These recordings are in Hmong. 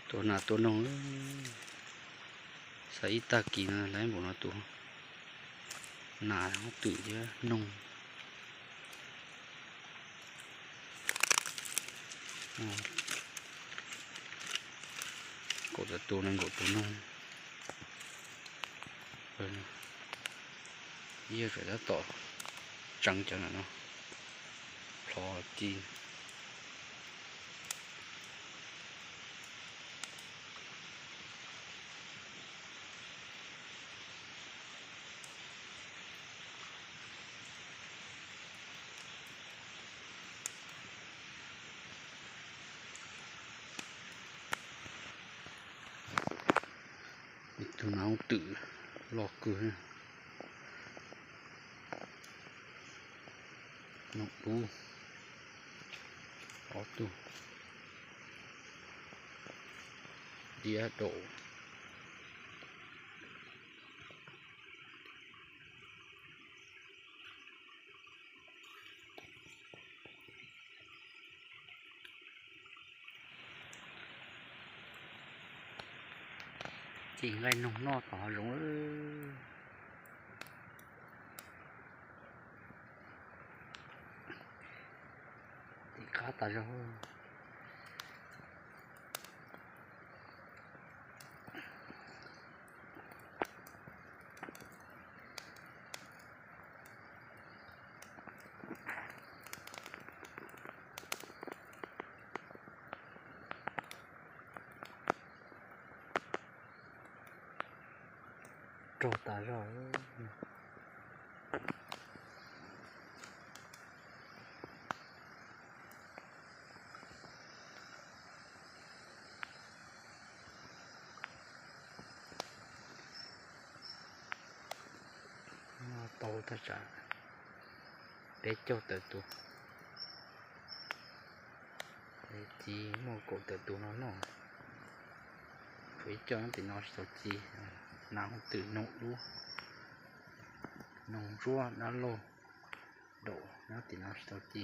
Tua nas tua noog, xav ib tag kis no lawv npaum no tua nas hauv twm thiab noog. Nkaum tawm tus no nkaum tus noog. Yog tab tom tseev cov no, plhov ci. Ib tug nas hauv twm loj kawg. Noog dub, ob tug, diab daum. Ces nqaij noog noj tom hav zoov. Tim qab tas zog. Rog tas zog. Tau thaj tsam peb caug tawm tus, ci muaj kaum tawm tus no noj. Tshuav ib co nyob tim no tsis tau ci. Nas hauv twm, noog dub, noog ntsuab, dab laug, daum nyob tim no tsis tau ci.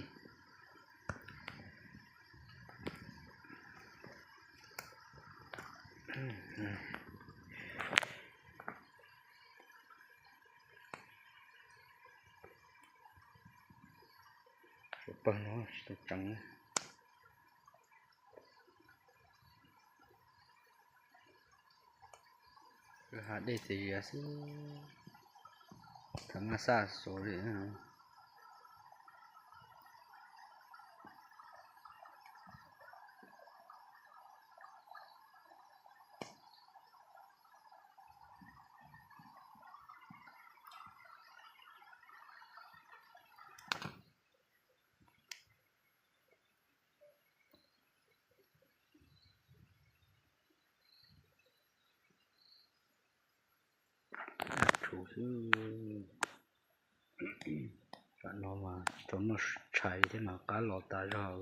Suav pawg no tsis tau tseev. Hav dej txias zias xwb, thaum maj xaj xuav li. Tshuav xwb. Tam no mas tsis tau noj tshais thiab mas qab los tas zog.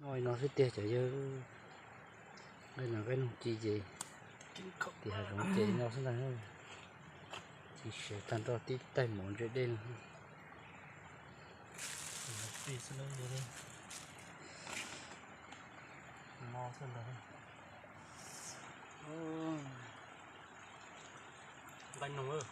Noj li no xwb tiag cov yawg. Nqaij no nqaij noog ci ces tim hav zoov ces no xwb ntag. Tsis siav tag nrho tib taig mov ntse dej no. Nqaij noog.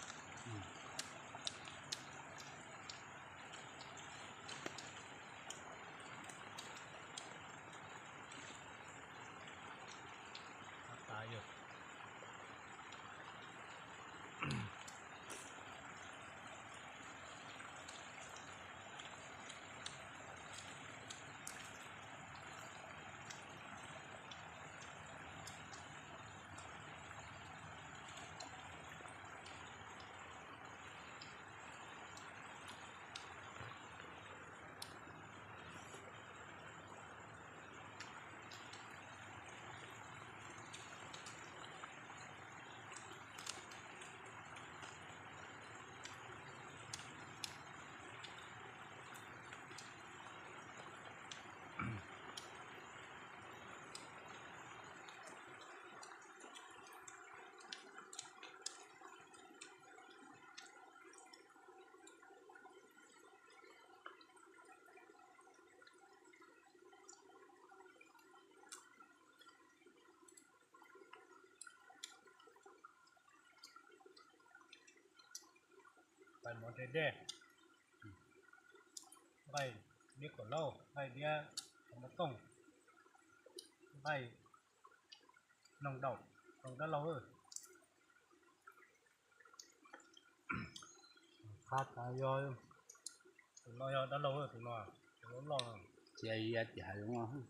Mov ntshe dej, nqaij diab kaum laub, nqaij diab qhov muag tooj, nqaij noog daum, noog dab laug. Qab tas yog, tus no yog dab laug, tus no, tus loj loj. Cia ya tias hais zoo.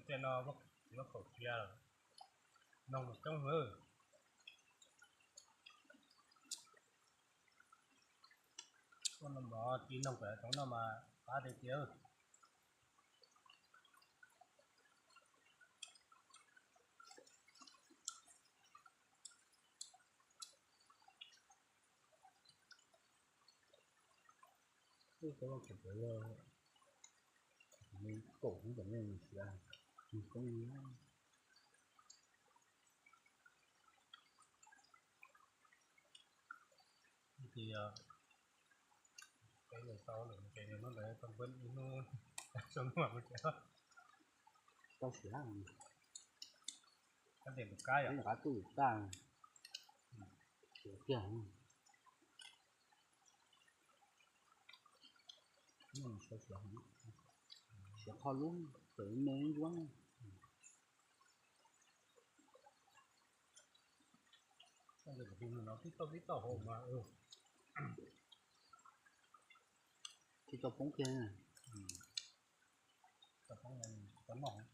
Tej no muab kaum cia lawm, noog mas coob heev. Ua no mov ci noog pem tsoov no mas qab tiag tiag. Ub, tau los kuv pom yog kaum hnub tom ntej nws siav, nws poob li. Ib pliag peb yawg tau lawm ces nws muab ntawd tau npawb ib hnub, tau siav, kab tias tus kab yom, qab tuj tag, siav kiag. Siav, siav qhov lub, txawm me ntsuab. Tib tauj tib tauj hauv mas tsis tau poob kiag. Tsis tau poob, tau noj.